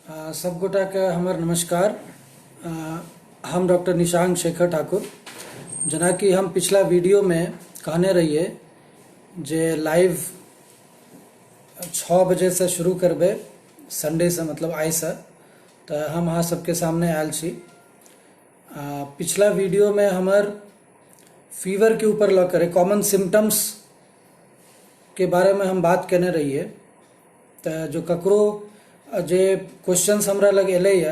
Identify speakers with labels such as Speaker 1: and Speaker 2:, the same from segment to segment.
Speaker 1: सब गोटाके हमर नमस्कार। हम डॉक्टर निशांक शेखर ठाकुर। जेनाकि हम पिछला वीडियोमे कहने रहियै जे लाइव 6 बजेसँ शुरू करबै संडेसँ, मतलब आइसँ, तऽ हम अहाँ सबके सामने आयल छी। पिछला वीडियोमे हमर फीवरके ऊपर लऽ कऽ कॉमन सिम्टम्स के बारेमे हम बात केने रहियै। तऽ जो ककरो जे क्वेश्चंस हमरा लग एलैए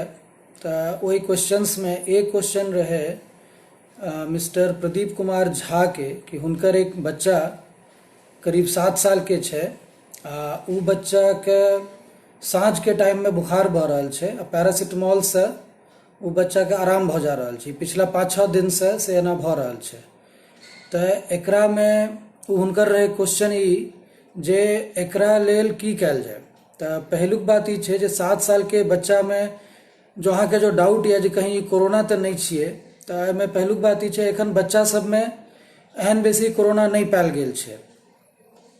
Speaker 1: तऽ ओहि क्वेश्चंसमे एक क्वेश्चन रहै मिस्टर प्रदीप कुमार झाके कि हुनकर एक बच्चा करीब 7 सालके छै आ ओ बच्चाके साँझके टाइममे बुखार भऽ रहल छै आ पैरासिटामोलसँ ओ बच्चाके आराम भऽ जा रहल छै। पिछला 5-6 दिनसँ से एना भऽ रहल छै। तऽ एकरामे हुनकर रहै क्वेश्चन ई जे एकरा लेल की कयल जाय। तऽ पहिलुक बात ई छै जे 7 सालके बच्चामे जो अहाँके जो डाउट यऽ जे कहीं ई कोरोना तऽ नहि छियै, तऽ एहिमे पहिलुक बात ई छै एखन बच्चा सबमे एहन बेसी कोरोना नहि पायल गेल छै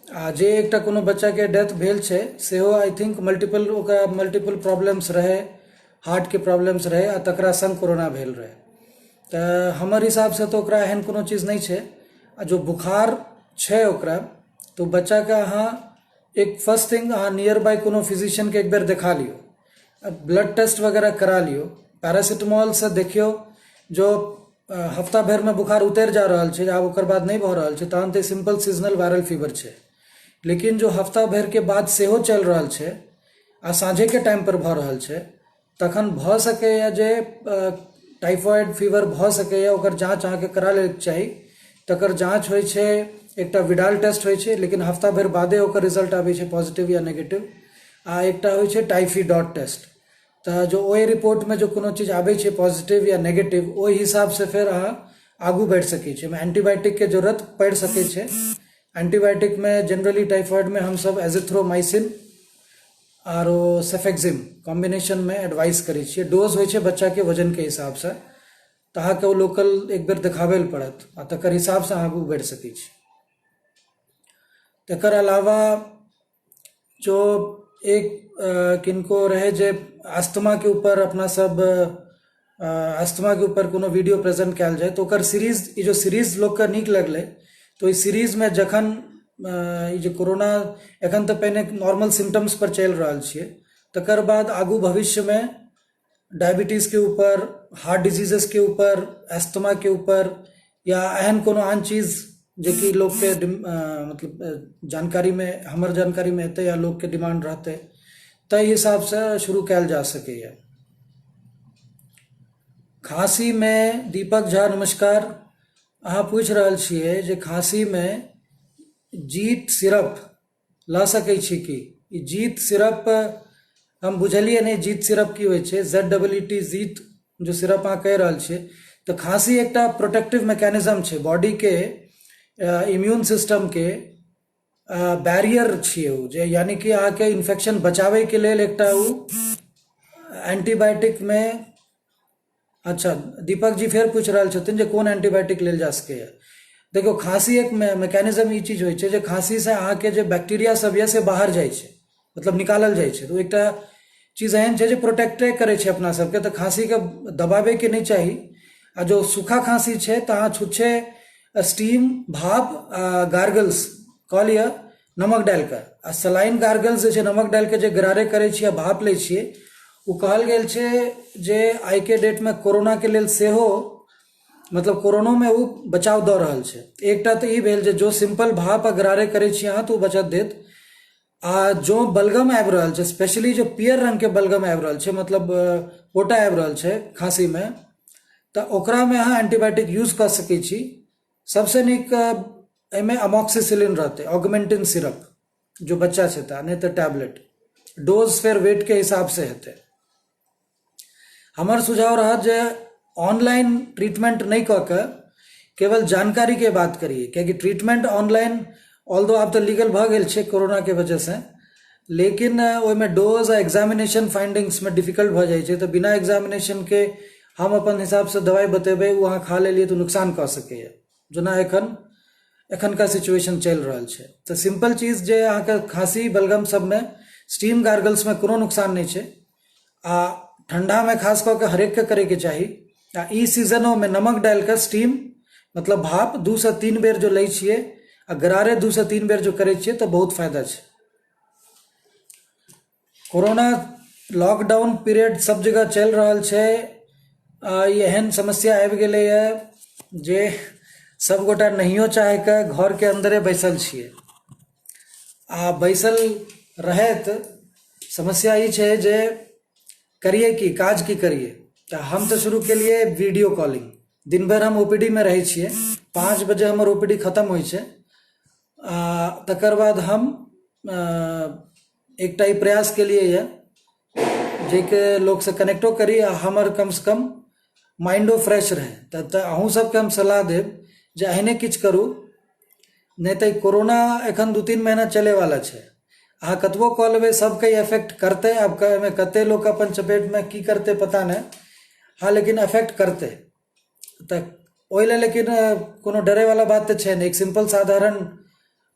Speaker 1: आ जे एकटा कोनो बच्चाके डेथ भेल छै सेहो I think multiple ओकरा मल्टीपल प्रॉब्लम्स रहै, हार्टके प्रॉब्लम्स रहै आ तकरा संग कोरोना भेल रहै। तऽ हमर हिसाबसँ तऽ ओकरा एहन कोनो चीज नहि छै आ जो बुखार छै ओकरा तऽ बच्चाके अहाँ एक फर्स्ट थिंग अहाँ नियर बाय कोनो फिजिशियनके एक बेर देखा लियौ, ब्लड टेस्ट वगैरह करा लियौ। पैरासिटामोलसँ देखियौ जो हफ्ता भरिमे बुखार उतरि जा रहल छै, आब ओकर बाद नहि भऽ रहल छै, तहन तऽ सिम्पल सीजनल वायरल फीवर छै। लेकिन जो हफ्ता भरिके बाद सेहो चलि रहल छै आ साँझेके टाइमपर भऽ रहल छै, तखन भऽ सकैए जे टाइफॉइड फीवर भऽ सकैए। ओकर जाँच अहाँके करा लैके चाही। तकर जाँच होइ छै, एकटा विडाल टेस्ट होइ छै, लेकिन हफ्ता भरि बादे ओकर रिजल्ट आबै छै पॉजिटिव या नेगेटिव, आ एकटा होइ छै टाइफी डॉट टेस्ट। तऽ जो ओहि रिपोर्टमे जो कोनो चीज आबै छै पॉजिटिव या नेगेटिव, ओहि हिसाबसँ फेर अहाँ आगू बढ़ि सकै छी। ओहिमे एंटीबायोटिकके जरूरत पड़ि सकै छै। एंटीबायोटिकमे जनरली टाइफॉइडमे हमसब एजिथ्रोमाइसिन आरो सेफेक्जिम कॉम्बिनेशनमे एडवाइस करै छियै। डोज होइ छै बच्चाके वजनके हिसाबसँ। तऽ अहाँके ओ लोकल एक बेर देखाबै लए पड़त आ तकर हिसाबसँ अहाँ आगू बढ़ि सकै छी। तकर अलावा जो एक किनको रहै जे अस्थमाके ऊपर अपना सब अस्थमाके ऊपर कोनो वीडियो प्रेजेंट कयल जाय, तऽ ओकर सीरीज, ई जो सीरीज लोकके नीक लगलै तऽ ओहि सीरीजमे जखन ई जे कोरोना एखन तऽ पहिने नॉर्मल सिम्टम्स पर चलि रहल छियै, तकर बाद आगू भविष्यमे डायबिटीजके ऊपर, हार्ट डिजीजेसके ऊपर, अस्थमाके ऊपर या एहन कोनो आन चीज जेकि लोकके मतलब जानकारीमे, हमर जानकारीमे हेतै या लोकके डिमांड रहतै, ताहि हिसाबसँ शुरू कयल जा सकैए। खाँसीमे दीपक झा नमस्कार, अहाँ पूछि रहल छियै जे खाँसीमे जीत सिरप लऽ सकै छी की? ई जीत सिरप हम बुझलियै नहि जीत सिरप की होइ छै। जेड डबल ई टी जीत जो सिरप अहाँ कहि रहल छियै, तऽ खाँसी एकटा प्रोटेक्टिव मैकेनिज्म छै, बॉडीके इम्यून सिस्टमके बैरियर छियै ओ, जे यानि कि अहाँके इन्फेक्शन बचाबैके लेल एकटा ओ एंटीबायोटिकमे। अच्छा, दीपक जी फेर पूछि रहल छथिन जे कोन एंटीबायोटिक लेल जा सकैए। देखियौ, खाँसी एक मैकेनिज्म ई चीज होइ छै जे खाँसीसँ अहाँके जे बैक्टीरिया सब यऽ से बाहर जाइ छै, मतलब निकालल जाइ छै। तऽ ओ एकटा चीज एहन छै जे प्रोटेक्टे करै छै अपना सबके, तऽ खाँसीके दबाबैके नहि चाही। आ जो सूखा खाँसी छै तऽ अहाँ छुच्छे स्टीम, भाप आ गार्गल्स कऽ लिअ नमक डालि कऽ, आ सलाइन गार्गल्स जे छै नमक डालि कऽ जे गरारे करै छियै आ भाप लै छियै, ओ कहल गेल छै जे आइके डेटमे कोरोनाके लेल सेहो, मतलब कोरोनोमे ओ बचाव दऽ रहल छै। एकटा तऽ ई भेल जे जो सिम्पल भाप आ गरारे करै छियै अहाँ तऽ ओ बचत देत। आ जो बलगम आबि रहल छै, स्पेशली जो पियर रङ्गके बलगम आबि रहल छै, मतलब पोटा आबि रहल छै खाँसीमे, तऽ ओकरामे अहाँ एंटीबायोटिक यूज कऽ सकै छी। सबसँ नीक एहिमे अमोक्सिसिलिन रहतै, ऑगमेंटिन सिरप जो बच्चा छै तऽ, नहि तऽ टैबलेट। डोज फेर वेटके हिसाबसँ हेतै। हमर सुझाव रहत जे ऑनलाइन ट्रीटमेंट नहि कऽ कऽ केवल जानकारीके बात करियै, कियाकि ट्रीटमेंट ऑनलाइन ऑल्दो आब तऽ लीगल भऽ गेल छै कोरोनाके वजहसँ, लेकिन ओहिमे डोज आ एग्जामिनेशन फाइंडिंग्समे डिफिकल्ट भऽ जाइ छै। तऽ बिना एग्जामिनेशनके हम अपन हिसाबसँ दवाइ बतेबै, ओ अहाँ खा लेलियै तऽ नुकसान कऽ सकैए, जेना एखनका सिचुएशन चलि रहल छै। तऽ सिम्पल चीज जे अहाँके खाँसी बलगम सबमे स्टीम गार्गल्समे कोनो नुकसान नहि छै। आ ठण्डामे खास कऽ कऽ हरेकके करैके चाही। आ ई सीजनोमे नमक डालि कऽ स्टीम मतलब भाप 2 से 3 बेर जो लै छियै आ गरारे 2 से 3 बेर जो करै छियै, तऽ बहुत फायदा छै। कोरोना लॉकडाउन पीरियड सब जगह चलि रहल छै। ई एहन समस्या आबि गेलैए जे सभगोटा नहियो चाहिके घरके अन्दरे बैसल छियै। आ बैसल रहैत समस्या ई छै जे करियै की, काज की करियै? तऽ हम तऽ शुरू केलियै वीडियो कॉलिंग। दिन भरि हम ओपीडी मे रहै छियै। 5 बजे हमर ओपीडी खतम होइ छै आ तकर बाद हम एकटा ई प्रयास केलियै यऽ जाहिके लोकसँ कनेक्टो करी आ हमर कमसँ कम माइंडो फ्रेश रहै। तऽ अहूँ सबके हम सलाह देब जे एहने किछु करू, नहि तऽ कोरोना एखन 2-3 महीना चलैवला छै। अहाँ कतबो कऽ लेबै, सबके इफेक्ट करतै। आब एहिमे कते लोक अपन चपेटमे की करतै, पता नहि। हँ, लेकिन इफेक्ट करतै, तऽ ओहि लए लेकिन कोनो डरैवला बात तऽ छै नहि। एक सिम्पल साधारण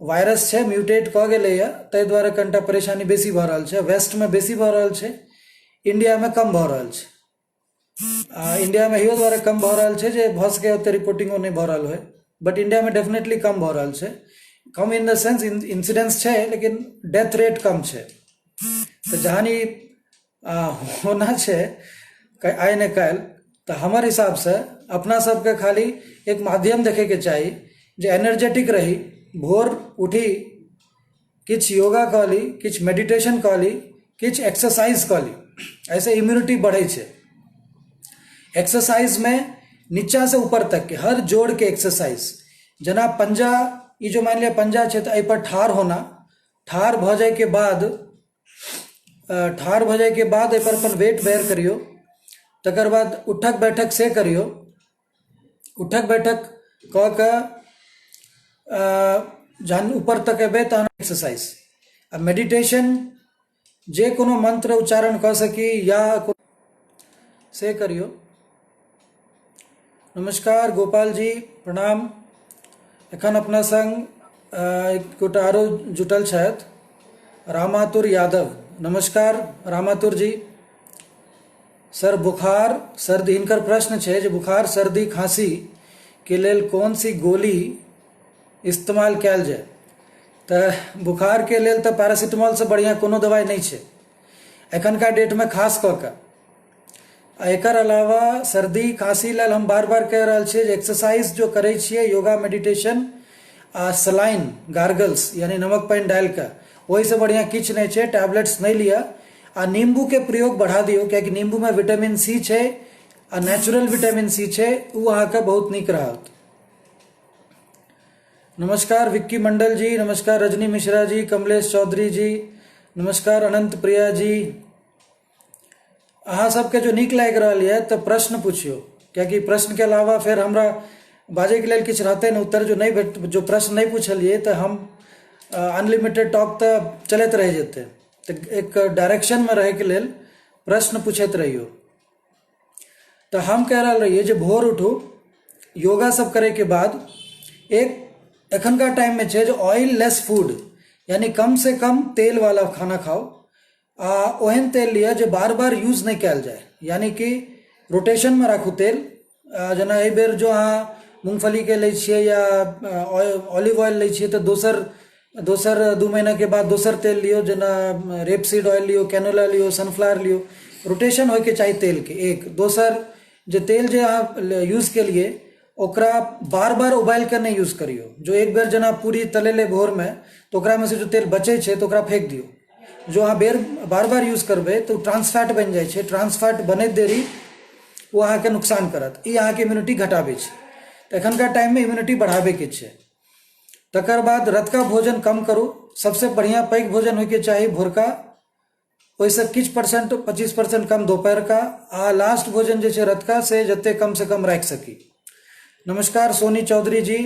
Speaker 1: वायरस छै, म्यूटेट कऽ गेलैए, ताहि दुआरे कनिटा परेशानी बेसी भऽ रहल छै। वेस्टमे बेसी भऽ रहल छै, इण्डियामे कम भऽ रहल छै। आ इण्डियामे इहो दुआरे कम भऽ रहल छै जे भऽ सकैए ओते रिपोर्टिंगो नहि भऽ रहल होइ, बट इण्डियामे डेफिनेटली कम भऽ रहल छै। कम इन the sense incidence छै, लेकिन डेथ रेट कम छै। तऽ जहन ई होना छै आइ ने काल्हि, तऽ हमर हिसाबसँ अपना सबके खाली एक माध्यम देखैके चाही जे एनर्जेटिक रही। भोर उठी, किछु योगा कऽ ली, किछु मेडिटेशन कऽ ली, किछु एक्सरसाइज कऽ ली। एहिसँ इम्यूनिटी बढ़ै छै। एक्सरसाइजमे नीचाँसँ ऊपर तकके हर जोड़के एक्सरसाइज, जेना पंजा, ई जो मानि लिअ पंजा छै, तऽ एहिपर ठाढ़ होना, ठाढ़ भऽ जाइके बाद, ठाढ़ भऽ जाइके बाद एहिपर अपन वेट बेयर करियौ। तकर बाद उठक बैठक से करियौ। उठक बैठक कऽ कऽ जहन ऊपर तक एबै तहन एक्सरसाइज आ मेडिटेशन, जे कोनो मंत्र उच्चारण कऽ सकी या से करियौ। नमस्कार गोपाल जी, प्रणाम। एखन अपना संग एक गोटा आरो जुटल छथि, रामातुर यादव। नमस्कार रामातुर जी। सर, बुखार सर्दी, हिनकर प्रश्न छै जे बुखार, सर्दी, खाँसी के लेल कोन सी गोली इस्तेमाल कयल जाय? तऽ बुखारके लेल तऽ पैरासिटामोलसँ बढ़िआँ कोनो दवाइ नहि छै एखनका डेटमे, खास कऽ कऽ। आ एकर अलावा सर्दी खाँसी लेल हम बार बार कहि रहल छियै जे एक्सरसाइज जो करै छियै, योगा, मेडिटेशन आ सलाइन गार्गल्स, यानी नमक पानि डालि कऽ, ओहिसँ बढ़िआँ किछु नहि छै। टैबलेट्स नहि लिअ आ नींबूके प्रयोग बढ़ा दियौ, कियाकि नींबूमे विटामिन सी छै आ नेचुरल विटामिन सी छै, ओ अहाँके बहुत नीक रहत। नमस्कार विक्की मंडल जी, नमस्कार रजनी मिश्रा जी, कमलेश चौधरी जी, नमस्कार अनंत प्रिया जी। अहाँ सबके जो नीक लागि रहल यऽ तऽ प्रश्न पुछियौ, कियाकि प्रश्नके अलावा फेर हमरा बाजैके लेल किछु रहतै नहि। उत्तर जो नहि भेट, जो प्रश्न नहि पुछलियै, तऽ हम अनलिमिटेड टॉक तऽ चलैत रहि जेतै। तऽ एक डायरेक्शनमे रहैके लेल प्रश्न पूछैत रहियौ। तऽ हम कहि रहल रहियै जे भोर उठू, योगा सब करैके बाद एक एखनका टाइममे छै जे ऑयल लेस फूड, यानी कम से कम तेल वाला खाना खाउ आ ओहन तेल लिअ जे बार बार यूज नहि कयल जाय, यानी कि रोटेशनमे राखू तेल। जेना एहि बेर जो अहाँ मूँगफलीके लै छियै या ऑलिव ऑयल लै छियै, तऽ दोसर दोसर 2 महीनाके बाद दोसर तेल लियौ, जेना रेपसीड ऑयल लियौ, कैनोला लियौ, सनफ्लावर लियौ। रोटेशन होइके चाही तेलके। एक दोसर जे तेल जे अहाँ यूज केलियै, ओकरा बार बार उबालि कऽ नहि यूज करियौ। जो एक बेर जेना पूरी तलेलै भोरमे, तऽ ओकरामे से जो तेल बचै छै, तऽ ओकरा फेक दियौ। जो अहाँ बेर बार बार यूज करबै, तऽ ओ ट्रांसफैट बनि जाइ छै। ट्रांसफैट बनैत देरी ओ अहाँके नुकसान करत। ई अहाँके इम्यूनिटी घटाबै छै। तऽ एखनका टाइममे इम्यूनिटी बढ़ाबैके छै। तकर बाद रतका भोजन कम करू। सबसे बढ़िआँ पैघ भोजन होइके चाही भोरका, ओहिसँ किछु परसेंट, 25% कम दोपहरका आ लास्ट भोजन जे छै रतका, से जते कम से कम राखि सकी। नमस्कार सोनी चौधरी जी,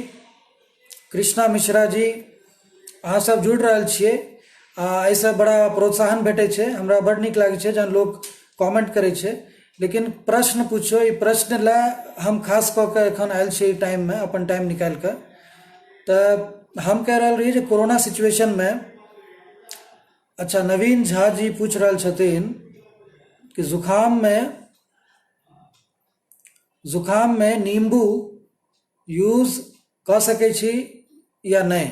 Speaker 1: कृष्णा मिश्रा जी। अहाँ सब जुड़ि रहल छियै आ एहिसँ बड़ा प्रोत्साहन भेटै छै। हमरा बड़ नीक लागै छै जहन लोक कमेंट करै छै, लेकिन प्रश्न पूछो। ई प्रश्न लए हम खास कऽ कऽ एखन आयल छी एहि टाइममे, अपन टाइम निकालि कऽ। तऽ हम कहि रहल रही जे कोरोना सिचुएशनमे, अच्छा, नवीन झा जी पूछि रहल छथिन, कि जुकाममे नींबू यूज कऽ सकै छी या नहि।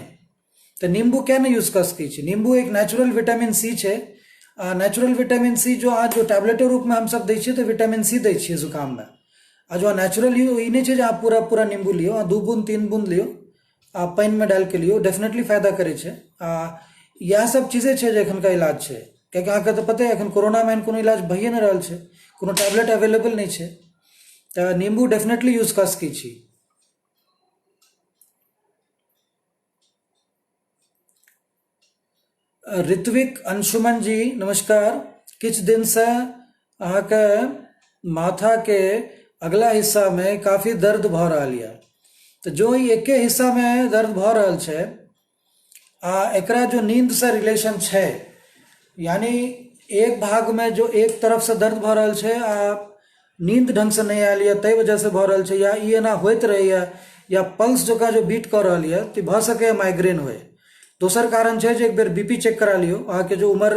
Speaker 1: तऽ नींबू किया नहि यूज कऽ सकै छी? नींबू एक नेचुरल विटामिन सी छै आ नेचुरल विटामिन सी जो अहाँ जो टैबलेटो रूपमे हमसब दै छियै तऽ विटामिन सी दै छियै जुकाममे। आ जो नेचुरल यू ई नहि छै जे अहाँ पूरा पूरा नींबू लियौ, अहाँ 2 बूंद 3 बूंद लियौ आ पानिमे डालिके लियौ, डेफिनेटली फायदा करै छै। आ इएह सब चीजे छै जे एखनका इलाज छै, कियाकि अहाँके तऽ पते एखन कोरोनामे एहन कोनो इलाज भइए नहि रहल छै, कोनो टैबलेट अवेलेबल नहि छै। तऽ नींबू डेफिनेटली यूज कऽ सकै छी। ऋत्विक अंशुमन जी नमस्कार। किछु दिनसँ अहाँके माथाके अगला हिस्सामे काफी दर्द भऽ रहल यऽ, तऽ जो ई एके हिस्सामे दर्द भऽ रहल छै आ एकरा जो नींदसँ रिलेशन छै, यानी एक भागमे जो एक तरफसँ दर्द भऽ रहल छै आ नींद ढङ्गसँ नहि आयल यऽ ताहि वजहसँ भऽ रहल छै, या ई एना होइत रहैए या पल्स जकाँ जो बीट कऽ रहल यऽ, तऽ भऽ सकैए माइग्रेन होय। दोसर कारण छै जे एक बेर बीपी चेक करा लियौ। अहाँके जो उमर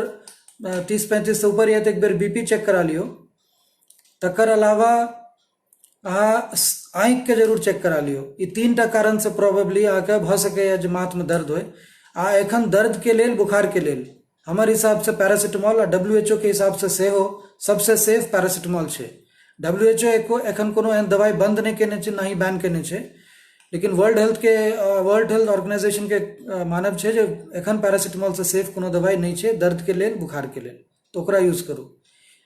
Speaker 1: 30-35 से ऊपर यऽ तऽ एक बेर बीपी चेक करा लियौ। तकर अलावा अहाँ आँखिके जरूर चेक करा लियौ। ई 3टा कारणसँ प्रोबेबली अहाँके भऽ सकैए जे माथमे दर्द होय। आ एखन दर्दके लेल, बुखारके लेल हमर हिसाबसँ पैरासिटामोल आ WHO के हिसाबसँ सेहो सबसँ सेफ पैरासिटामोल छै। WHO एखन कोनो एहन दवाइ बन्द नहि केने छै, ना ही बैन केने छै, लेकिन वर्ल्ड हेल्थ ऑर्गेनाइजेशन के मानब छै जे एखन पैरासिटामोलसँ सेफ कोनो दवाइ नहि छै दर्दके लेल, बुखारके लेल, तऽ ओकरा यूज करू।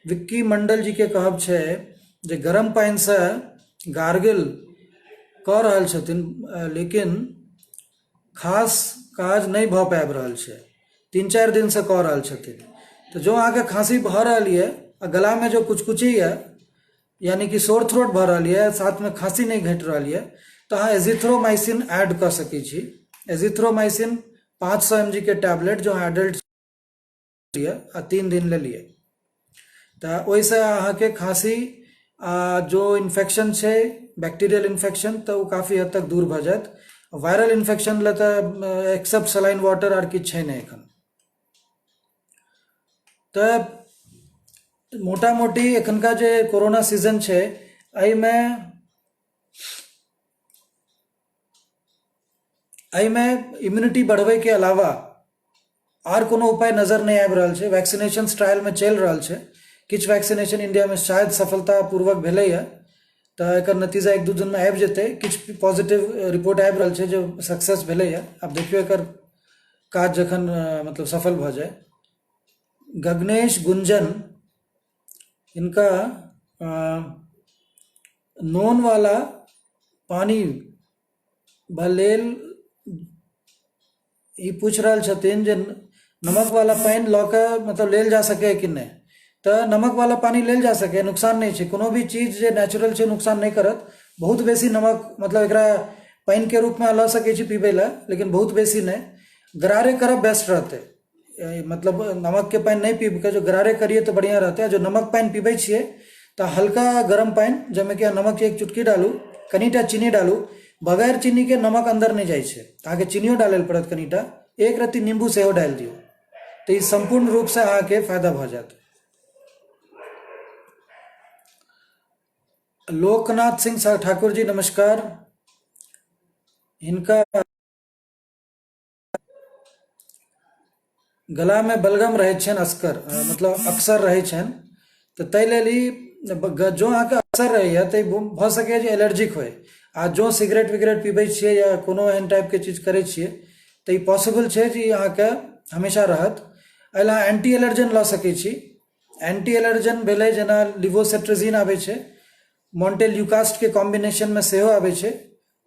Speaker 1: विक्की मंडल जी के कहब छै जे गरम पानिसँ गार्गल कऽ रहल छथिन लेकिन खास काज नहि भऽ पाबि रहल छै, 3-4 दिनसँ कऽ रहल छथिन। तऽ जो अहाँके खाँसी भऽ रहल यऽ आ गलामे जो कुचकुची यऽ, यानी कि सोर थ्रोट भऽ रहल यऽ, साथमे खाँसी नहि घटि रहल यऽ, तऽ अहाँ एजिथ्रोमाइसिन ऐड कऽ सकै छी। एजिथ्रोमाइसिन 500 mg के टैबलेट जो अहाँ एडल्ट लिअ आ 3 दिन ले लिअ, तऽ ओहिसँ अहाँके खाँसी आ जो इन्फेक्शन छै बैक्टीरियल इन्फेक्शन तऽ ओ काफी हद तक दूर भऽ जायत। वायरल इन्फेक्शन लए तऽ एक्सेप्ट सलाइन वाटर आर किछु छै नहि एखन। तऽ मोटा मोटी एखनका जे कोरोना सीजन छै एहिमे एहिमे इम्यूनिटी बढ़बैके अलावा आर कोनो उपाय नजर नहि आबि रहल छै। वैक्सीनेशन ट्रायलमे चलि रहल छै, किछु वैक्सीनेशन इंडियामे शायद सफलतापूर्वक भेलैए, तऽ एकर नतीजा 1-2 दिनमे आबि जेतै। किछु पॉजिटिव रिपोर्ट आबि रहल छै जे सक्सेस भेलैए। आब देखियौ एकर काज जखन मतलब सफल भऽ जाय। गगनेश गुंजन हिनका नोन वाला पानी लेल ई पूछि रहल छथिन जे नमक वाला पानि लऽ कऽ मतलब लेल जा सकैए कि नहि। तऽ नमक वाला पानि लेल जा सकैए, नुकसान नहि छै। कोनो भी चीज जे नेचुरल छै नुकसान नहि करत। बहुत बेसी नमक मतलब एकरा पानिके रूपमे लऽ सकै छी पीबै लए, लेकिन बहुत बेसी नहि। गरारे करब बेस्ट रहतै, मतलब नमकके पानि नहि पीब कऽ जो गरारे करियै तऽ बढ़िआँ रहतै। आ जो नमक पानि पीबै छियै तऽ हल्का गरम पानि जाहिमे कि नमकके एक चुटकी डालू, कनिटा चीनी डालू। बगैर चीनीके नमक अन्दर नहि जाइ छै, अहाँके चीनियो डालै लए पड़त कनिटा, 1 रत्ती नींबू सेहो डालि दियौ, तऽ ई सम्पूर्ण रूपसँ अहाँके फायदा भऽ जायत। लोकनाथ सिंह ठाकुर जी नमस्कार। हिनका गलामे बलगम रहै छनि असकर, मतलब अक्सर रहै छनि, तऽ ताहि लेल ई जँ अहाँके अक्सर रहैए तऽ भऽ सकैए जे एलर्जिक होइ। आ जँ सिगरेट विगरेट पीबै छियै या कोनो एहन टाइपके चीज करै छियै तऽ ई पॉसिबल छै जे ई अहाँके हमेशा रहत। एहि लए अहाँ एंटी एलर्जन लऽ सकै छी। एंटी एलर्जन भेलै जेना लिवोसेट्रिजिन आबै छै, मोंटेल्यूकास्टके कॉम्बिनेशनमे सेहो आबै छै,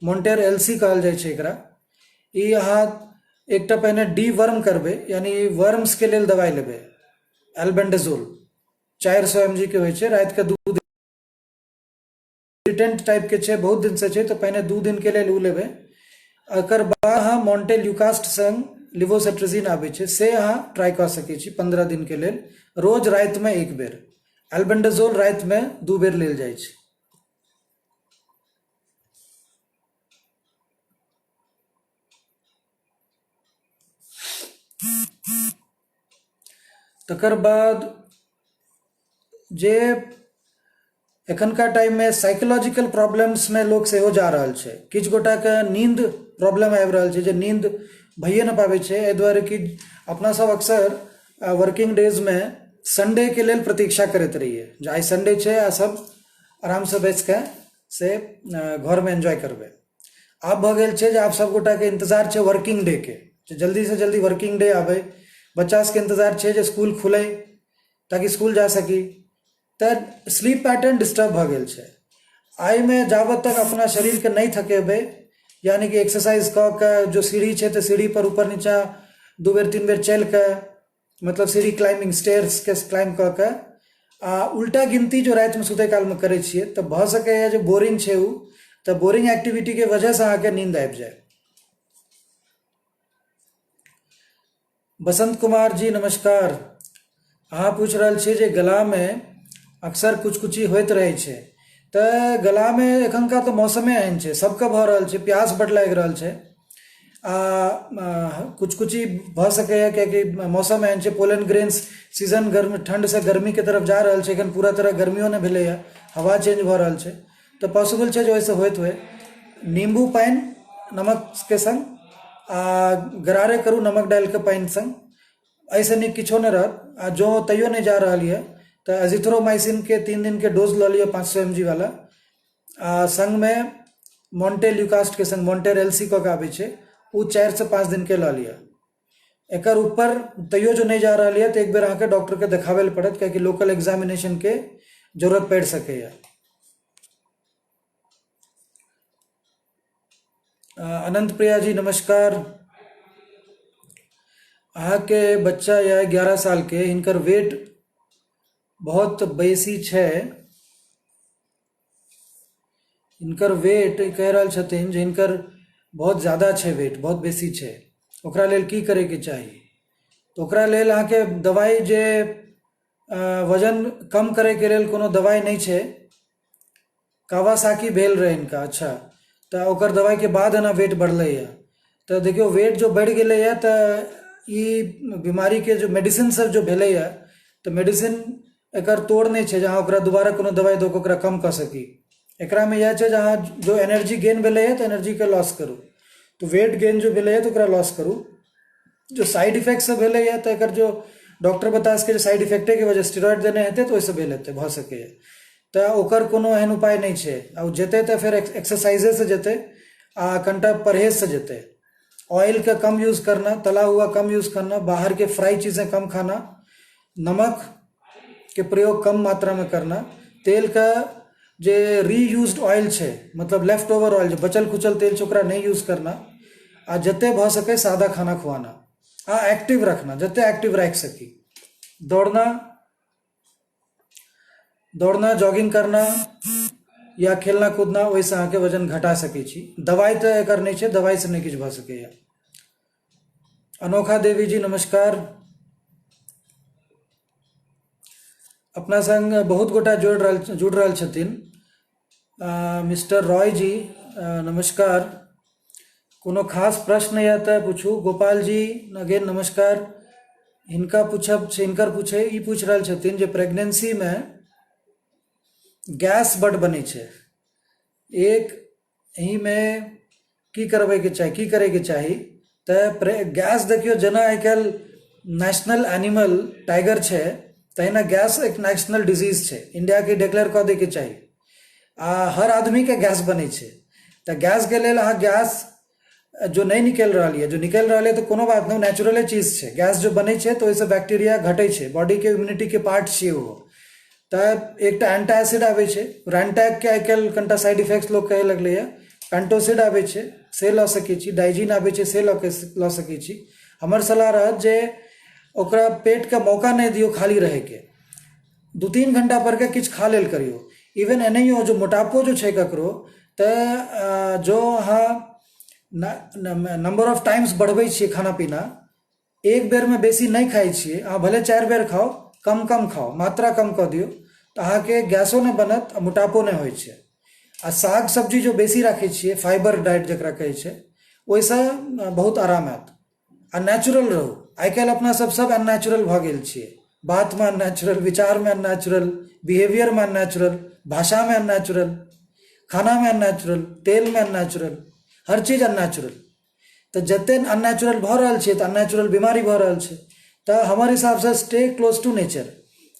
Speaker 1: मोंटेर एल सी कहल जाइ छै एकरा। ई अहाँ एकटा पहिने डी वर्म करबै, यानी वर्म्सके लेल दवाइ लेबै, एल्बेंडेजोल 400 mg के होइ छै, रातिके 2 दिन, इरिटेंट टाइपके छै, बहुत दिनसँ छै, तऽ पहिने 2 दिनके लेल ओ लेबै। एकर बाद अहाँ मोंटेल्यूकास्ट संग लिवोसेट्रिजिन आबै छै से अहाँ ट्राई कऽ सकै छी 15 दिनके लेल, रोज रातिमे 1 बेर। एल्बेंडेजोल रातिमे 2 बेर लेल जाइ छै। तकर बाद जे एखनका टाइममे साइकोलॉजिकल प्रॉब्लम्समे लोक सेहो जा रहल छै। किछु गोटाके नींद प्रॉब्लम आबि रहल छै, जे नींद भइए नहि पाबै छै, एहि दुआरे कि अपना सब अक्सर वर्किंग डेजमे संडेके लेल प्रतीक्षा करैत रहियै जे आइ संडे छै आ सब आरामसँ बैसिके से घरमे एन्जॉय करबै। आब भऽ गेल छै जे आब सब गोटाके इन्तजार छै वर्किंग डेके, जे जल्दीसँ जल्दी वर्किंग डे आबै। बच्चा सबके इन्तजार छै जे स्कूल खुलै ताकि स्कूल जा सकी। तऽ स्लीप पैटर्न डिस्टर्ब भऽ गेल छै। एहिमे जाबत तक अपना शरीरके नहि थकेबै, यानी कि एक्सरसाइज कऽ के, जो सीढ़ी छै तऽ सीढ़ी पर ऊपर नीचा 2 बेर 3 बेर चलि कऽ, मतलब सीढ़ी क्लाइंबिंग स्टेयर्सके क्लाइंब कऽ के, आ उल्टा गिनती जो रातिमे सुतै कालमे करै छियै तऽ भऽ सकैए जे बोरिंग छै ओ, तऽ बोरिंग एक्टिविटीके वजहसँ अहाँके नींद आबि जाय। बसंत कुमार जी नमस्कार। अहाँ पूछि रहल छियै जे गलामे अक्सर कुछ कुची होइत रहै छै, तऽ गलामे एखनका तऽ मौसमे एहन छै, सबके भऽ रहल छै, प्यास बड लागि रहल छै आ कुछ कुची भऽ सकैए कियाकि मौसम एहन छै। पोलन ग्रेन्स सीजन गर्मी, ठण्डसँ गर्मीके तरफ जा रहल छै, एखन पूरा तरह गर्मियो नहि भेलैए, हवा चेंज भऽ रहल छै, तऽ पॉसिबल छै जे ओहिसँ होइत होय। नींबू पानि नमकके सङ्ग आ गरारे करू नमक डालि कऽ पानि सङ्ग, एहिसँ नीक किछो नहि रहत। आ जँ तैयो नहि जा रहल यऽ तऽ एजिथ्रोमाइसिनके 3 दिनके डोज लऽ लिअ 500 mg वाला, आ सङ्गमे मोंटेल्यूकास्टके सङ्ग मोंटेर एल सी कऽ के आबै छै, ओ 4 से 5 दिनके लऽ लिअ। एकर ऊपर तैयो जो नहि जा रहल यऽ तऽ एक बेर अहाँके डॉक्टरके देखाबै लए पड़त, कियाकि लोकल एग्जामिनेशनके जरूरत पड़ि सकैए। अनंत प्रिया जी नमस्कार। अहाँके बच्चा यऽ 11 सालके, हिनकर वेट बहुत बेसी छै, हिनकर वेट कहि रहल छथिन जे हिनकर बहुत ज्यादा छै, वेट बहुत बेसी छै, ओकरा लेल की करैके चाही? तऽ ओकरा लेल अहाँके दवाइ जे वजन कम करैके लेल कोनो दवाइ नहि छै। कावासाकी भेल रहै हिनका, अच्छा, तऽ ओकर दवाइके बाद एना वेट बढ़लैए। तऽ देखियौ वेट जो बढ़ि गेलैए तऽ ई बीमारीके जो मेडिसिन सब जो भेलैए तऽ मेडिसिन एकर तोड़ नहि छै जे अहाँ ओकरा दोबारा कोनो दवाइ दऽ कऽ ओकरा कम कऽ सकी। एकरामे इएह छै जे अहाँ जो एनर्जी गेन भेलैए तऽ एनर्जीके लॉस करू, तऽ वेट गेन जो भेलैए तऽ ओकरा लॉस करू। जो साइड इफेक्ट सब भेलैए तऽ एकर जो डॉक्टर बता सकै जे साइड इफेक्टेके वजह स्टेरॉइड देने हेतै तऽ ओहिसँ भेल हेतै, भऽ सकैए। तऽ ओकर कोनो एहन उपाय नहि छै, आ ओ जेतै तऽ फेर एक्सरसाइजेसँ जेतै आ कनिटा परहेजसँ जेतै। ऑयल के कम यूज़ करना, तला हुआ कम यूज़ करना, बाहर के फ्राई चीज़ें कम खाना, नमक के प्रयोग कम मात्रा में करना, तेल का जे रीयूज्ड ऑयल छै, मतलब लेफ्ट ओवर ऑयल जे बचल खुचल तेल छै ओकरा नहि यूज करना, आ जते भऽ सकै सादा खाना खुआना, आ एक्टिव रखना, जते एक्टिव राखि सकी, दौड़ना दौड़ना जॉगिंग करना या खेलना कूदना, ओहिसँ अहाँके वजन घटा सकै छी। दवाइ तऽ एकर नहि छै, दवाइसँ नहि किछु भऽ सकैए। अनोखा देवी जी नमस्कार। अपना संग बहुत गोटा जुड़ रहल छथिन। मिस्टर रॉय जी नमस्कार। कोनो खास प्रश्न यऽ तऽ पूछू। गोपाल जी अगेन नमस्कार। हिनका पूछब छै, हिनकर पूछे ई पूछि रहल छथिन जे प्रेगनेंसीमे गैस बड बनै छै, एक एहिमे की करबैके चाही, की करैके चाही? तऽ गैस देखियौ जेना आइ काल्हि नेशनल एनिमल टाइगर छै, तहिना गैस एक नेशनल डिजीज छै, इंडियाके डिक्लेयर कऽ दैके चाही। आ हर आदमीके गैस बनै छै, तऽ गैसके लेल अहाँ गैस जो नहि निकलि रहल यऽ, जो निकलि रहल यऽ तऽ कोनो बात नहि, नेचुरले चीज छै। गैस जो बनै छै तऽ ओहिसँ बैक्टीरिया घटै छै, बॉडीके इम्यूनिटीके पार्ट छियै ओहो। तऽ एकटा एंटासिड आबै छै, रैंटैकके आइ काल्हि कनिटा साइड इफेक्ट्स लोक कहै लगलैए, पेंटोसिड आबै छै से लऽ सकै छी, डाइजीन आबै छै से लऽ सकै छी। हमर सलाह रहत जे ओकरा पेटके मौका नहि दियौ खाली रहैके, 2-3 घंटा पर के किछु खा लेल करियौ। इवन एनाहियो जो मोटापो जो छै ककरो, तऽ जो अहाँ नंबर ऑफ टाइम्स बढ़बै छियै खाना पीना, एक बेरमे बेसी नहि खाइ छियै, अहाँ भले 4 बेर खाउ, कम कम खाउ, मात्रा कम कऽ दियौ, तऽ अहाँके गैसो नहि बनत आ मोटापो नहि होइ छै। आ साग सब्जी जो बेसी राखै छियै, फाइबर डाइट जकरा कहै छै, ओहिसँ बहुत आराम आयत। आ नेचुरल रहू। आइ काल्हि अपना सब सब अननेचुरल भऽ गेल छियै, बातमे अननेचुरल, विचारमे अननेचुरल, बिहेवियरमे अननेचुरल, भाषामे अननेचुरल, खानामे अननेचुरल, तेलमे अननेचुरल, हर चीज अननेचुरल। तऽ जते अननेचुरल भऽ रहल छै तऽ अननेचुरल बीमारी भऽ रहल छै। तऽ हमर हिसाबसँ स्टे क्लोज टू नेचर,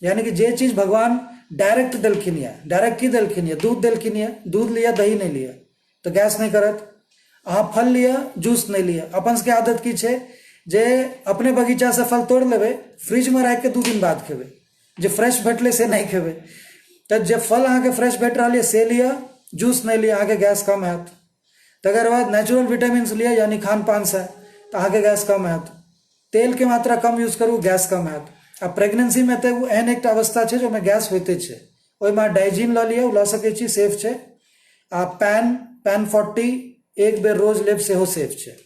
Speaker 1: यानी कि जे चीज भगवान डायरेक्ट देलखिन यऽ, डायरेक्ट की देलखिन यऽ, दूध देलखिन यऽ, दूध लिअ, दही नहि लिअ तऽ गैस नहि करत। अहाँ फल लिअ, जूस नहि लिअ। अपन सबके आदत की छै जे अपने बगीचासँ फल तोड़ि लेबै, फ्रिजमे राखिके 2 दिन बाद खेबै, जे फ्रेश भेटलै से नहि खेबै। तऽ जे फल अहाँके फ्रेश भेट रहल यऽ से लिअ, जूस नहि लिअ, अहाँके गैस कम हैत। तकर बाद नेचुरल विटामिन्स लिअ, यानी खान पानसँ, तऽ अहाँके गैस कम हैत। तेलके मात्रा कम यूज करू, गैस कम हैत। आ प्रेगनेंसीमे तऽ ओ एहन एकटा अवस्था छै जे ओहिमे गैस होइते छै, ओहिमे अहाँ डाइजीन लऽ लिअ, ओ लऽ सकै छी, सेफ छै। आ पैन पैन 40 एक बेर रोज लेब सेहो सेफ छै।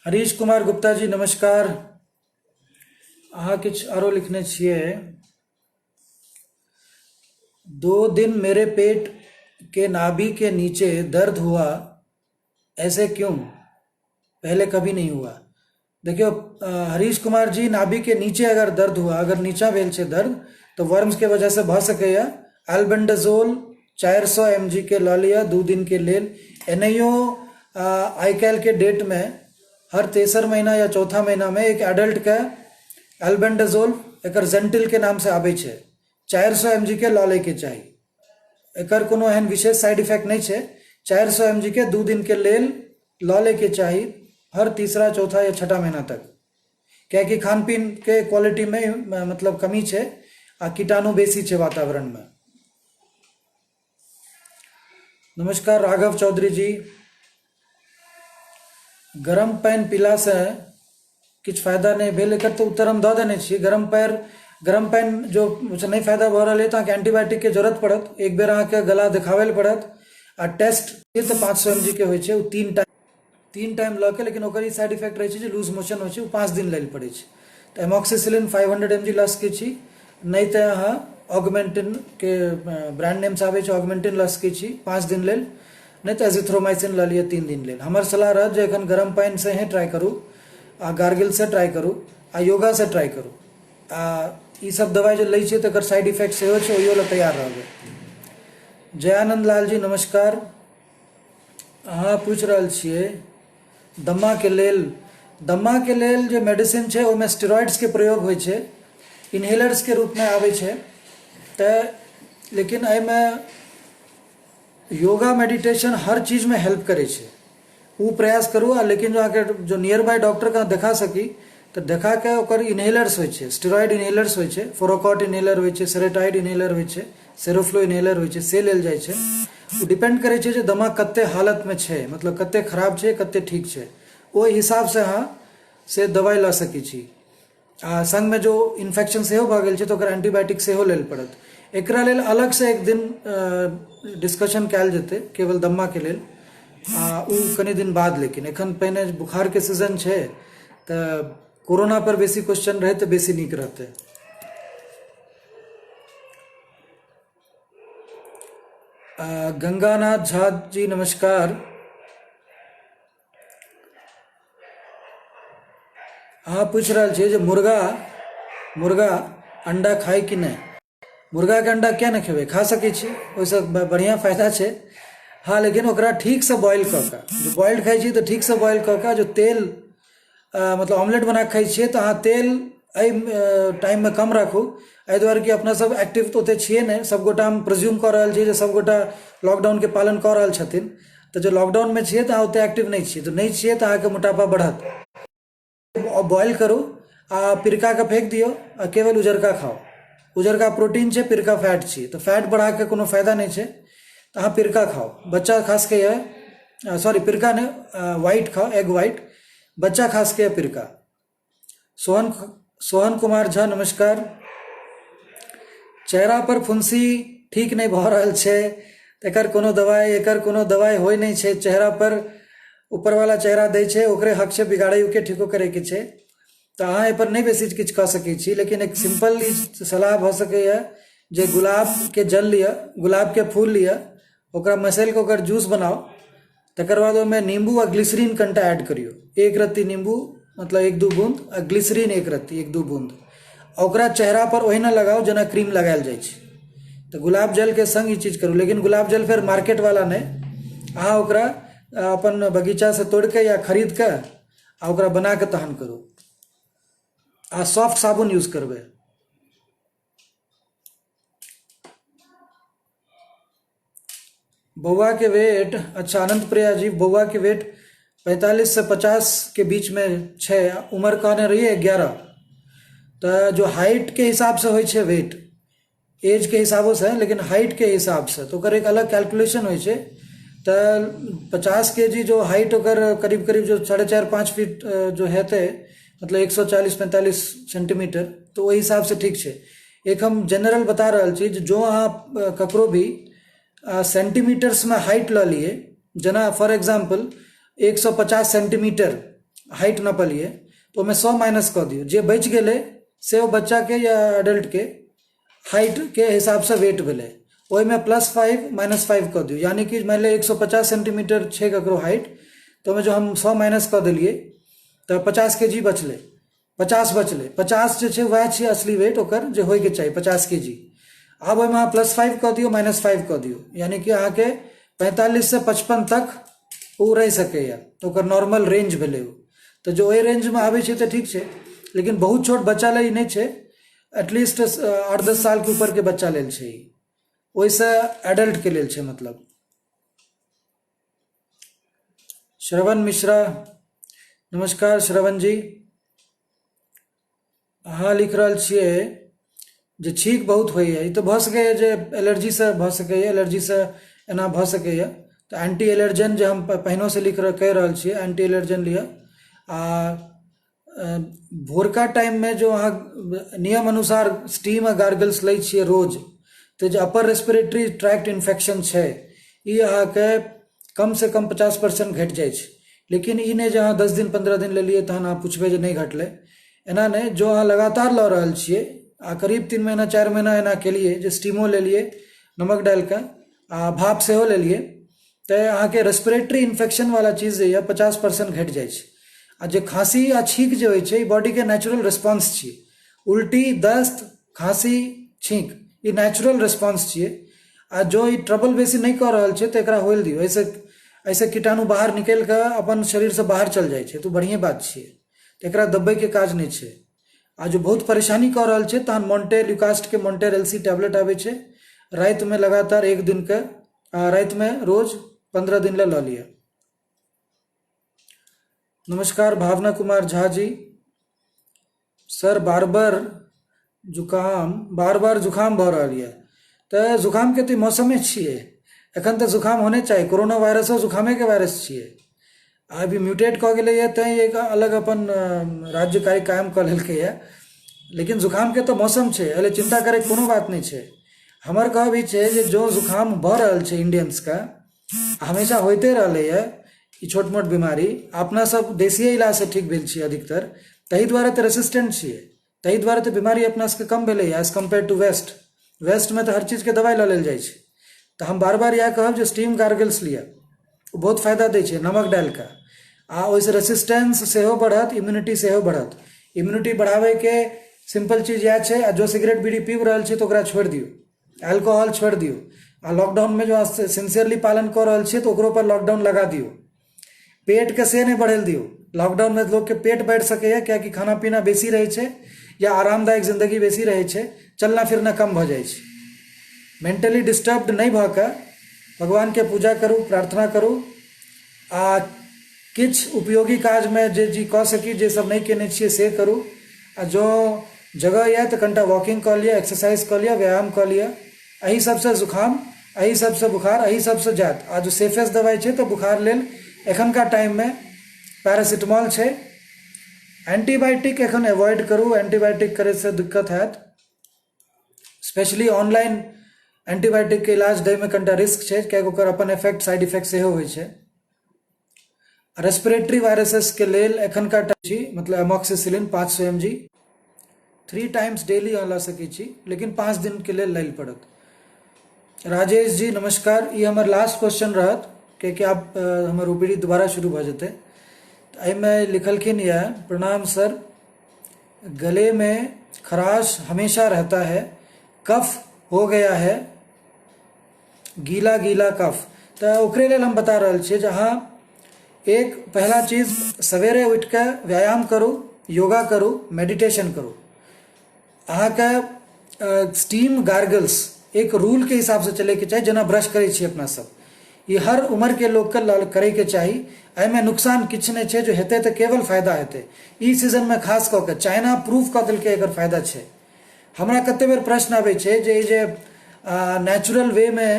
Speaker 1: हरीश कुमार गुप्ता जी नमस्कार। अहाँ किछु आरो लिखने छियै। 2 दिन मेरे पेट के नाभि के नीचे दर्द हुआ, ऐसे क्यों, पहले कभी नहीं हुआ। देखियौ हरीश कुमार जी, नाभि के नीचे अगर दर्द हुआ, अगर नीचा भेल छै दर्द, तऽ वर्म्स के वजह से भऽ सकैए। एल्बेंडाजोल 400 एम जी के लऽ लिअ 2 दिन के लेल। एनाहियो आइ काल्हि के डेट में हर तेसर महीना या चौथा महीना में एक एडल्ट के एल्बेंडाजोल, एकर जेंटिल के नाम से आबै छै, 400 एम जी के लऽ लैके चाही। एकर कोनो एहन विशेष साइड इफेक्ट नहि छै। 400 एम जी के 2 दिन के लेल लऽ लैके चाही, हर तीसरा चौथा या छठा महीना तक, कियाकि खान पीन के क्वालिटी में मतलब कमी छै आ कीटाणु बेसी छै वातावरण में। नमस्कार राघव चौधरी जी। गरम पानि पीलासँ किछु फायदा नहि भेल, एकर तऽ उत्तर हम दऽ देने छी। गरम पानि जो नहि फायदा भऽ रहल अइ तऽ अहाँके एंटीबायोटिकके जरूरत पड़त। एक बेर अहाँके गला देखाबै लए पड़त आ टेस्ट तऽ 500 एम जी के होइ छै, ओ 3 टाइम लऽ के, लेकिन ओकर ई साइड इफेक्ट रहै छै जे लूज मोशन होइ छै, ओ 5 दिन लै लए पड़ै छै। तऽ एमोक्सिसिलिन 500 एम जी लऽ सकै छी, नहि तऽ अहाँ ऑगमेंटिन के ब्रांड नेमसँ आबै छै, ऑगमेंटिन लऽ सकै छी 5 दिन लेल, नहि तऽ एजिथ्रोमाइसिन लऽ लिअ 3 दिन लेल। हमर सलाह रहत जे एखन गरम पानिसँ ही ट्राई करू, आ गार्गिलसँ ट्राई करू, आ योगासँ ट्राई करू। आ ई सब दवाइ जे लै छियै तऽ एकर साइड इफेक्ट सेहो छै, ओहियो लए तैयार रहबै। जयानंद लाल जी नमस्कार। अहाँ पूछि रहल छियै दम्माके लेल। दम्माके लेल जे मेडिसिन छै ओहिमे स्टेरॉइड्सके प्रयोग होइ छै, इनहेलर्सके रूपमे आबै छै। तऽ लेकिन एहिमे योगा मेडिटेशन हर चीजमे हेल्प करै छै, ओ प्रयास करू। आ लेकिन जो अहाँके जो नियर बाय डॉक्टरके अहाँ देखा सकी तऽ देखा कऽ ओकर इनहेलर्स होइ छै, स्टेरॉइड इनहेलर्स होइ छै, फोरोकॉट इनहेलर होइ छै, सेरेटाइड इनहेलर होइ छै, सेरोफ्लो इनहेलर होइ छै, से लेल जाइ छै। ओ डिपेंड करै छै जे दमा कते हालतमे छै, मतलब कते खराब छै कते ठीक छै, ओहि हिसाबसँ अहाँ से दवाइ लऽ सकै छी। आ संगमे जो इन्फेक्शन सेहो भऽ गेल छै तऽ ओकर एंटीबायोटिक सेहो लेल पड़त। एकरा लेल अलगसँ एक दिन डिस्कशन कयल जेतै केवल दम्माके लेल, आ ओ कनि दिन बाद। लेकिन एखन पहिने बुखारके सीजन छै तऽ कोरोना पर बेसी क्वेश्चन रहै तऽ बेसी नीक रहतै। गंगानाथ झा जी नमस्कार। अहाँ पूछि रहल छियै जे मुर्गा अंडा खाइ कि नहि। मुर्गाके अंडा किया नहि खेबै, खा सकै छी, ओहिसँ बढ़िआँ फायदा छै। हँ, लेकिन ओकरा ठीकसँ बॉयल कऽ कऽ, जे बॉइल्ड खाइ छी तऽ ठीकसँ बॉयल कऽ कऽ, जो तेल मतलब ऑमलेट बना कऽ खाइ छियै तऽ अहाँ तेल एहि टाइममे कम राखू। एहि दुआरे कि अपना सब एक्टिव तऽ ओतेक छियै नहि, सबगोटा हम प्रिज्यूम कऽ रहल छी जे सबगोटा लॉकडाउनके पालन कऽ रहल छथिन। तऽ जे लॉकडाउनमे छियै तऽ अहाँ ओतेक एक्टिव नहि छियै, तऽ नहि छियै तऽ अहाँके मोटापा बढ़त। बॉयल करू आ पिरकाके फेक दियौ आ केवल उजरका खाउ। उजरका प्रोटीन छै, पिरका फैट छै, तऽ फैट बढ़ाके कोनो फायदा नहि छै। तऽ अहाँ पिरका खाउ, बच्चा खास के यऽ, सॉरी पिरका नहि, व्हाइट खाउ, एग व्हाइट, बच्चा खास के यऽ पिरका। सोहन कुमार झा नमस्कार। चेहरा पर फुंसी ठीक नहि भऽ रहल छै, एकर कोनो दवाइ, एकर कोनो दवाइ होइ नहि छै। चेहरा पर ऊपरवाला चेहरा दै छै, ओकरे हक छै बिगाड़ैके ठीको करैके छै। तऽ अहाँ एहिपर नहि बेसी किछु कऽ सकै छी, लेकिन एक सिम्पल ई सलाह भऽ सकैए जे गुलाबके जल लिअ, गुलाबके फूल लिअ, ओकरा मसैल कऽ ओकर जूस बनाउ, तकर बाद ओहिमे नींबू आ ग्लिसरीन कनिटा ऐड करियौ। एक रत्ती नींबू मतलब एक दू बूंद आ ग्लिसरीन एक रत्ती, एक दू बूंद, आ ओकरा चेहरा पर ओहिना लगाउ जेना क्रीम लगायल जाइ छै। तऽ गुलाब जलके संग ई चीज करू, लेकिन गुलाब जल फेर मार्केट वाला नहि, अहाँ ओकरा अपन बगीचासँ तोड़िके या खरीदके आ ओकरा बनाके तहन करू। आ सॉफ्ट साबुन यूज करबै। बौआ के वेट, अच्छा अनंत प्रिया जी, बौआ के वेट 45 से 50 के बीच में छै, उम्र कहने रहिए 11, तऽ जो हाइट के हिसाब से होइ छै वेट, एज के हिसाबो से, लेकिन हाइट के हिसाब से तऽ ओकर एक अलग कैलकुलेशन होइ छै। तऽ 50 के जी जो हाइट ओकर करीब करीब जो 4.5-5 फीट जो हेतै, मतलब 140-45 सेंटीमीटर, तऽ ओहि हिसाब से ठीक छै। एक हम जनरल बता रहल छी जे जो अहाँ ककरो भी सेंटीमीटर्समे हाइट लऽ लियै, जेना फॉर एग्जाम्पल 150 सेंटीमीटर हाइट नापलियै तऽ ओहिमे 100 माइनस कऽ दियौ, जे बचि गेलै से ओ बच्चाके या एडल्टके हाइटके हिसाबसँ वेट भेलै। ओहिमे +5 -5 कऽ दियौ, यानि कि मानि लिअ 150 सेंटीमीटर छै ककरो हाइट, तऽ ओहिमे जो हम 100 माइनस कऽ देलियै तऽ 50 के जी बचलै, 50 बचलै, 50 जे छै वएह छियै असली वेट ओकर जे होइके चाही, 50 के जी। आब ओहिमे अहाँ +5 कऽ दियौ, -5 कऽ दियौ, यानि कि अहाँके 45 से 55 तक ओ रहि सकैए, ओकर नॉर्मल रेंज भेलै ओ। तऽ जो ओहि रेंजमे आबै छै तऽ ठीक छै, लेकिन बहुत छोट बच्चा लेल ई नहि छै, एटलीस्ट 8-10 सालके ऊपरके बच्चा लेल छै ई, ओहिसँ एडल्टके लेल छै मतलब। श्रवण मिश्रा, नमस्कार श्रवण जी, अहाँ लिख रहल छियै जे छींक बहुत होइए, ई तऽ भऽ सकैए जे एलर्जीसँ भऽ सकैए, एलर्जीसँ एना भऽ सकैए, तऽ एंटी एलर्जन जे हम पहिनोसँ लिख कहि रहल छियै, एंटी एलर्जन लिअ। आ भोरका टाइममे जो अहाँ नियम अनुसार स्टीम आ गार्गल्स लै छियै रोज, तऽ जे अपर रेस्पिरेटरी ट्रैक्ट इन्फेक्शन छै ई अहाँके कमसँ कम 50% घटि जाइ छै। लेकिन ई नहि जे अहाँ 10 दिन 15 दिन लेलियै तहन अहाँ पुछबै जे नहि घटलै, एना नहि, जो अहाँ लगातार लऽ रहल छियै आ करीब 3 महीना 4 महीना एना केलियै जे स्टीमो लेलियै नमक डालिकऽ आ भाप सेहो लेलियै, तऽ अहाँके रेस्पिरेटरी इन्फेक्शन वाला चीज जे यऽ 50% घटि जाइ छै। आ जे खाँसी आ छींक जे होइ छै ई बॉडीके नेचुरल रिस्पॉन्स छियै, उल्टी दस्त खाँसी छींक ई नेचुरल रिस्पॉन्स छियै। आ जो ई ट्रबल बेसी नहि कऽ रहल छै तऽ एकरा होइल दियौ, एहिसँ कीटाणु बाहर निकलि कऽ अपन शरीरसँ बाहर चलि जाइ छै, तऽ बढ़िएँ बात छियै, तऽ एकरा दबबैके काज नहि छै। आ जो बहुत परेशानी कऽ रहल छै तहन मोंटे ल्यूकास्टके मोंटेर एल सी टैबलेट आबै छै, रातिमे लगातार एक दिनके, रातिमे रोज 15 दिन लए लऽ लिअ। नमस्कार भावना कुमार झा जी, सर बार बार जुकाम, बार बार जुकाम भऽ रहल यऽ, तऽ जुकामके तऽ मौसमे छियै, एखन तऽ जुकाम होने चाही, कोरोना वायरसो जुकामेके वायरस छियै, आ अभी म्यूटेट कऽ गेलैए तैँ एक अलग अपन राज्य कार्य कायम कऽ लेलकैए, लेकिन जुकामके तऽ मौसम छै, एहि लए चिन्ता करैके कोनो बात नहि छै। हमर कहब ई छै जे जँ जुकाम भऽ रहल छै इण्डियन्सके, हमेशा होइते रहलैए ई छोट मोट बीमारी, अपना सब देशीय इलाजसँ ठीक भेल छियै अधिकतर, ताहि दुआरे तऽ रेसिस्टेंट छियै, ताहि दुआरे तऽ बीमारी अपना सबके कम भेलैए एज कम्पेयर टू वेस्ट। वेस्टमे तऽ हर चीजके दबाइ लऽ लेल जाइ छै। तऽ हम बार बार इएह कहब जे स्टीम गार्गल्स लिअ, ओ बहुत फायदा दै छै नमक डालिकऽ, आ ओहिसँ रेसिस्टेंस सेहो बढ़त, इम्यूनिटी सेहो बढ़त। इम्यूनिटी बढ़ाबैके सिम्पल चीज इएह छै। आ जो सिगरेट बीड़ी पीब रहल छै तऽ ओकरा छोड़ि दियौ, अल्कोहल छोड़ि दियौ, आ लॉकडाउनमे जो अहाँ सिंसियरली पालन कऽ रहल छियै तऽ ओकरो पर लॉकडाउन लगा दियौ। पेटके से नहि बढ़ै लए दियौ, लॉकडाउनमे लोकके पेट बढ़ि सकैए किएकि खाना पीना बेसी रहै छै या आरामदायक जिन्दगी बेसी रहै छै, चलना फिरना कम भऽ जाइ छै। मेंटली डिस्टर्ब्ड नहि भऽ कऽ भगवानके पूजा करू, प्रार्थना करू, आ किछु उपयोगी काजमे जे जे कऽ सकी, जे सब नहि केने छियै से करू। आ जँ जगह यऽ तऽ कनिटा वॉकिंग कऽ लिअ, एक्सरसाइज कऽ लिअ, व्यायाम कऽ लिअ। एहि सबसँ जुकाम, एहि सबसँ बुखार, एहि सबसँ जायत। आ जे सेफेस्ट दवाइ छै तऽ बुखार लेल एखनका टाइममे पैरासिटामोल छै। एंटीबायोटिक एखन एवॉइड करू, एंटीबायोटिक करैसँ दिक्कत हैत, स्पेशली ऑनलाइन एंटीबायोटिकके इलाज दैमे कनिटा रिस्क छै, कियाकि ओकर अपन इफेक्ट साइड इफेक्ट सेहो होइ छै। रेस्पिरेटरी वायरसेसके लेल एखनका टाइम छी मतलब amoxicillin 500 M G 3 times daily अहाँ लऽ सकै छी, लेकिन 5 दिनके लेल लै पड़त। राजेश जी नमस्कार, ई हमर लास्ट क्वेश्चन रहत। कियाकि आब हमर ओ पी डी दोबारा शुरू भऽ जेतै। तऽ एहिमे लिखलखिन यऽ, प्रणाम सर, गले में खराश हमेशा रहता है, कफ हो गया है, गीला गीला कफ। तऽ ओकरे लेल हम बता रहल छियै जे अहाँ एक पहिला चीज सवेरे उठि कऽ व्यायाम करू, योगा करू, मेडिटेशन करू। अहाँके स्टीम गार्गल्स एक रूलके हिसाबसँ चलैके चाही, जेना ब्रश करै छी अपना सब, ई हर उम्रके लोकके लऽ करैके चाही। एहिमे नुकसान किछु नहि छै, जो हेतै तऽ केवल फायदा हेतै। ई सीजनमे खास कऽ कऽ चाइना प्रूफ कऽ देलकै एकर फायदा छै। हमरा कते बेर प्रश्न आबै छै जे ई जे नेचुरल वेमे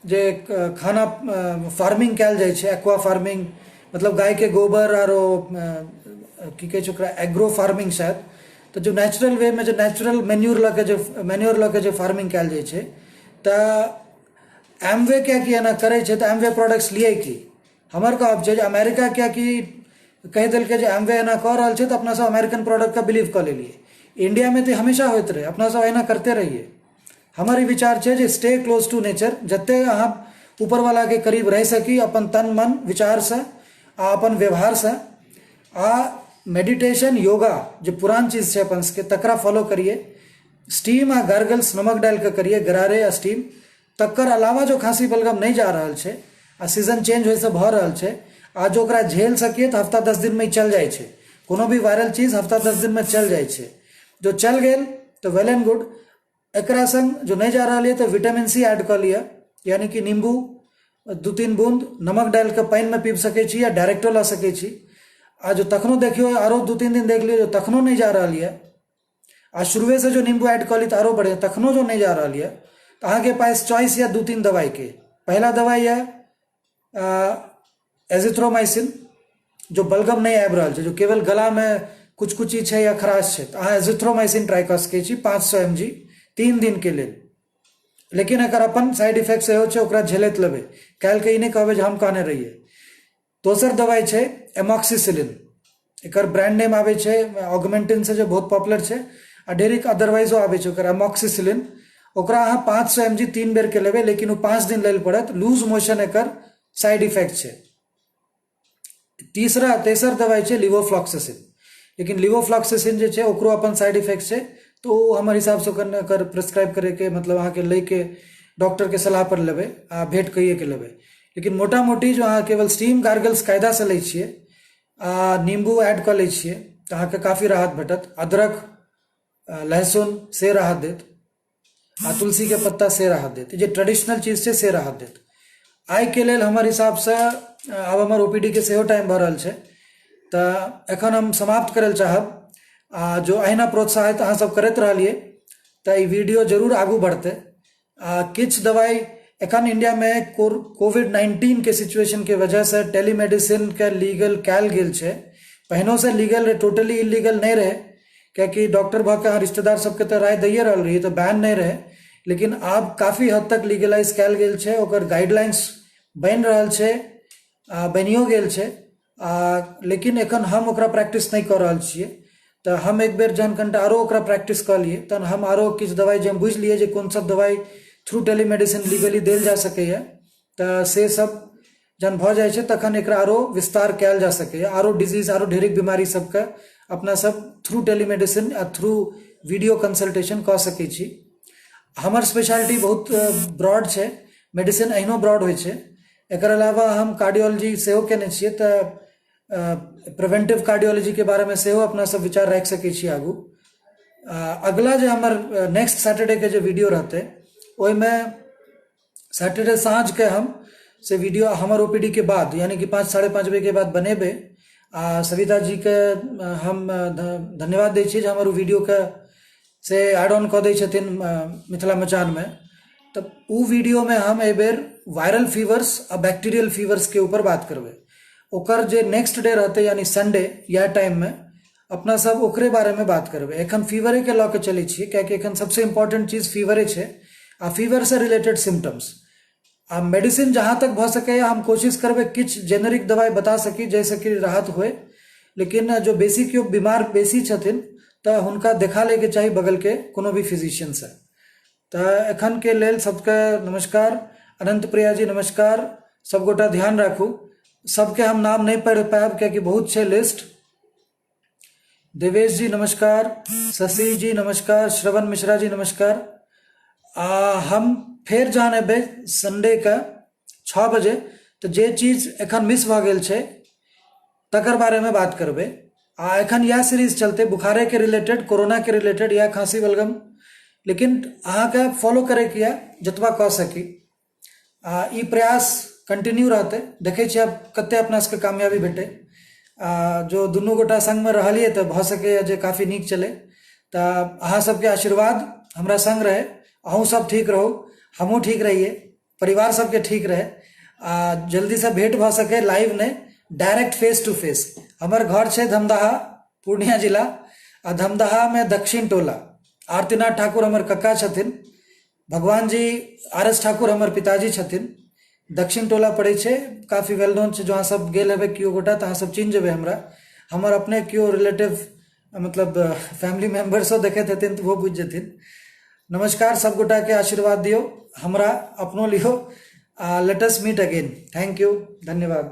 Speaker 1: जे खाना फार्मिंग कयल जाइ छै, एक्वा फार्मिंग, मतलब गायके गोबर आरो की कहै छै ओकरा, एग्रो फार्मिंग शायद, तऽ जो नेचुरल वेमे जे नेचुरल मेन्यूर लऽ कऽ जे मेन्योर लऽ कऽ जे फार्मिंग कयल जाइ छै, तऽ एमवे किएकि एना करै छै तऽ एमवे प्रोडक्ट्स लियै की? हमर कहब छै जे अमेरिका किएकि कहि देलकै जे एमवे एना कऽ रहल छै, तऽ अपना सब अमेरिकन प्रोडक्टके बिलीव कऽ लेलियै। इंडियामे तऽ हमेशा होइत रहै, अपना सब एना करते रहियै। हमर ई विचार छै जे स्टे क्लोज टू नेचर, जते अहाँ ऊपरवालाके करीब रहि सकी अपन तन मन विचारसँ आ अपन व्यवहारसँ, आ मेडिटेशन योगा जे पुरान चीज छै अपन सबके, तकरा फॉलो करियै। स्टीम आ गार्गल्स नमक डालि कऽ करियै, गरारे आ स्टीम। तकर अलावा जो खाँसी बलगम नहि जा रहल छै आ सीजन चेंज होइसँ भऽ रहल छै, आ जो ओकरा झेल सकिए, तऽ हफ्ता 10 दिनमे ई चलि जाइ छै। कोनो भी वायरल चीज हफ्ता 10 दिनमे चलि जाइ छै। जो चलि गेल तऽ वेल एंड गुड। एकरा संग जो नहि जा रहल यऽ तऽ विटामिन सी ऐड कऽ लिअ, यानी कि नींबू 2-3 बूंद नमक डालि कऽ पानिमे पीब सकै छी या डायरेक्टो लऽ सकै छी। आ जो तखनो देखियौ, आरो 2-3 दिन देख लियौ, जो तखनो नहि जा रहल यऽ, आ शुरुएसँ जो नींबू ऐड कऽ ली तऽ आरो बढ़िआँ, तखनो जो नहि जा रहल यऽ तऽ अहाँके पास चॉइस यऽ 2-3 दवाइके। पहिला दवाइ यऽ एजिथ्रोमाइसिन। जो बलगम नहि आबि रहल छै, जो केवल गलामे कुछ कुची छै या खराश छै, तऽ अहाँ एजिथ्रोमाइसिन ट्राई कऽ सकै छी 500 एम जी 3 दिनके लेल। लेकिन एकर अपन साइड इफेक्ट सेहो छै, ओकरा झेलैत लेबै, काल्हिके ई नहि कहबै जे हम कहने रहियै। दोसर दवाइ छै एमॉक्सिसिलिन, एकर ब्रांड नेम आबै छै ऑगमेंटिन से, जे बहुत पॉपुलर छै, आ ढेरिक अदरवाइजो आबै छै ओकर। एमॉक्सिसिलिन ओकरा अहाँ 500 एम जी 3 बेरके लेबै, लेकिन ओ 5 दिन लेल पड़त। लूज मोशन एकर साइड इफेक्ट छै। तेसर दवाइ छै लिवोफ्लॉक्सासिन, लेकिन लिवोफ्लॉक्सासिन जे छै ओकरो अपन साइड इफेक्ट छै, तऽ ओ हमर हिसाबसँ ओकर प्रिस्क्राइब करैके मतलब अहाँके लैके डॉक्टरके सलाह पर लेबै आ भेंट कइएके लेबै। लेकिन मोटा मोटी जो अहाँ केवल स्टीम गार्गल्स कायदासँ लै छियै आ नींबू ऐड कऽ लै छियै तऽ अहाँके काफी राहत भेटत। अदरक लहसुन से राहत देत आ तुलसीके पत्ता से राहत देत, जे ट्रेडिशनल चीज छै से राहत देत। आइके लेल हमर हिसाबसँ आब हमर ओ पी डी के सेहो टाइम भऽ रहल छै, तऽ एखन हम समाप्त करै लए चाहब। आ जो अहिना प्रोत्साहित अहाँ सब करैत रहलियै तऽ ई वीडियो जरूर आगू बढ़तै। आ किछु दवाइ एखन इंडियामे कोविड-19 के सिचुएशनके वजहसँ टेलीमेडिसिनके लीगल कयल गेल छै। पहिनोसँ लीगल रहै, टोटली इलीगल नहि रहै, कियाकि डॉक्टर भऽ कऽ अहाँ रिश्तेदार सबके तऽ राय दैए रहल रहियै, तऽ बैन नहि रहै। लेकिन आब काफी हद तक लीगलाइज कयल गेल छै, ओकर गाइडलाइंस बनि रहल छै आ बनियो गेल छै, आ लेकिन एखन हम ओकरा प्रैक्टिस नहि कऽ रहल छियै। तऽ हम एक बेर जहन कनिटा आरो ओकरा प्रैक्टिस कऽ लियै, तहन हम आरो किछु दवाइ जे हम बुझि लियै जे कोन सब दवाइ थ्रू टेलीमेडिसिन लीगली देल जा सकैए, तऽ से सब जहन भऽ जाइ छै तखन एकरा आरो विस्तार कयल जा सकैए। आरो डिजीज, आरो ढेरिक बीमारी सबके अपना सब थ्रू टेलीमेडिसिन आ थ्रू वीडियो कंसल्टेशन कऽ सकै छी। हमर स्पेशलिटी बहुत ब्रॉड छै, मेडिसिन एहनो ब्रॉड होइ छै। एकर अलावा हम कार्डियोलॉजी सेहो केने छियै, तऽ प्रिवेंटिव कार्डियोलॉजीके बारेमे सेहो अपना सब विचार राखि सकै छी आगू। अगला जे हमर नेक्स्ट सैटरडेके जे वीडियो रहतै, ओहिमे सैटरडे साँझके हम से वीडियो हमर ओ पी डी के बाद, यानी कि 5, 5:30 बजेके बाद बनेबै। आ सविता जीके हम धन्यवाद दै छियै जे हमर ओ वीडियोके से एड ऑन कऽ दै छथिन मिथिला मचानमे। तऽ ओ वीडियोमे हम एहिबेर वायरल फीवर्स आ बैक्टीरियल फीवर्सके ऊपर बात करबै। ओकर जे नेक्स्ट डे रहतै, यानी संडे, इएह टाइममे अपना सब ओकरे बारेमे बात करबै। एखन फीवरेके लऽ कऽ चलै छियै, कियाकि एखन सबसँ इम्पोर्टेंट चीज फीवरे छै आ फीवरसँ रिलेटेड सिम्टम्स आ मेडिसिन। जहाँ तक भऽ सकैए हम कोशिश करबै किछु जेनेरिक दवाइ बता सकी जाहिसँ कि राहत होय। लेकिन जो बेसी केओ बीमार बेसी छथिन तऽ हुनका देखा लैके चाही बगलके कोनो भी फिजिशियनसँ। तऽ एखनके लेल सबके नमस्कार। अनंत प्रिया जी नमस्कार, सभगोटा ध्यान राखू। सबके हम नाम नहि पढ़ि पायब कियाकि बहुत छै लिस्ट। देवेश जी नमस्कार, शशि जी नमस्कार, श्रवण मिश्रा जी नमस्कार। आ हम फेर जहन एबै संडेके 6 बजे तऽ जे चीज एखन मिस भऽ गेल छै तकर बारेमे बात करबै। आ एखन इएह सीरीज चलतै बुखारेके रिलेटेड, कोरोनाके रिलेटेड या खाँसी बलगम, लेकिन अहाँके फॉलो करैके यऽ जतबा कऽ सकी। आ ई प्रयास कंटिन्यू रहतै। देखै छियै आब कते अपना सबके कामयाबी भेटै। आ जो दुनू गोटा संगमे रहलियै तऽ भऽ सकैए जे काफी नीक चलै। तऽ अहाँ सबके आशीर्वाद हमरा संग रहै, अहूँ सब ठीक रहू, हमहूँ ठीक रहियै, परिवार सबके ठीक रहै आ जल्दीसँ भेँट भऽ सकै, लाइव नहि, डायरेक्ट फेस टू फेस। हमर घर छै धमदाहा, पूर्णिया जिला, आ धमदाहामे दक्षिण टोला। आरतीनाथ ठाकुर हमर कक्का छथिन, भगवान जी आर एस ठाकुर हमर पिताजी छथिन। दक्षिण टोला पड़ै छै, काफी वेल नोन छै। जँ अहाँ सब गेल हेबै केओ गोटा तऽ अहाँ सब चिन्ह जेबै हमरा। हमर अपने केओ रिलेटिव मतलब फैमिली मेम्बर्सो देखैत हेथिन तऽ ओहो बुझि जेथिन। नमस्कार, सब गोटाके आशीर्वाद दियौ हमरा, अपनो लियौ। आ let us meet again. Thank you, धन्यवाद।